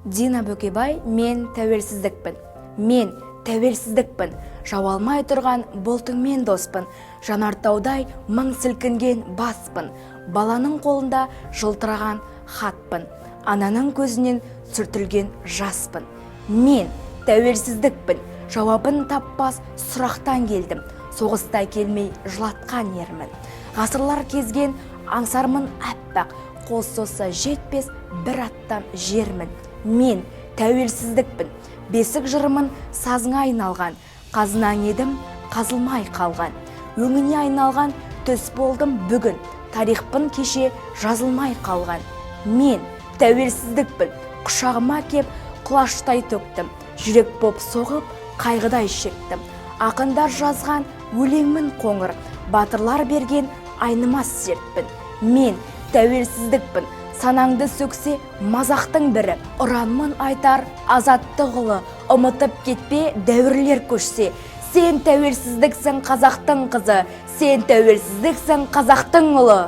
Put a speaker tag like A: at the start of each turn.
A: Дина Бөкебай. Мен тәуелсіздікпін. Мен тәуелсіздікпін, жауа алмай тұрған бұлтыңмен доспын, жанартаудай мың сілкінген баспын, баланың қолында жылтыраған хатпын, ананың көзінен сүртілген жаспын. Мен тәуелсіздікпін, жауабын таппас сұрақтан келдім, соғыста келмей жылатқан ермін. Ғасырлар кезген аңсармын аппақ, қол созса жетпес бір аттам жермін. Мен тәуелсіздікпін, бесік жырымын сазыңа айналған, қазынаң едім қазылмай қалған, өңіне айналған түс болдым бүгін, тарихпын кеше жазылмай қалған. Мен тәуелсіздікпін, құшағыма кеп құлаштай төктім, жүрек боп соғып қайғыдай шектім. Ақындар жазған өлеңмін қоңыр, батырлар берген айнымас сертпін. Мен тәуелсіздікпін, санаңды сөксе мазақтың бірі, ұранмын айтар азаттық ұлы, ұмытып кетпе дәуірлер көшсе. Сен тәуелсіздіксің, қазақтың қызы, сен тәуелсіздіксің, қазақтың ұлы.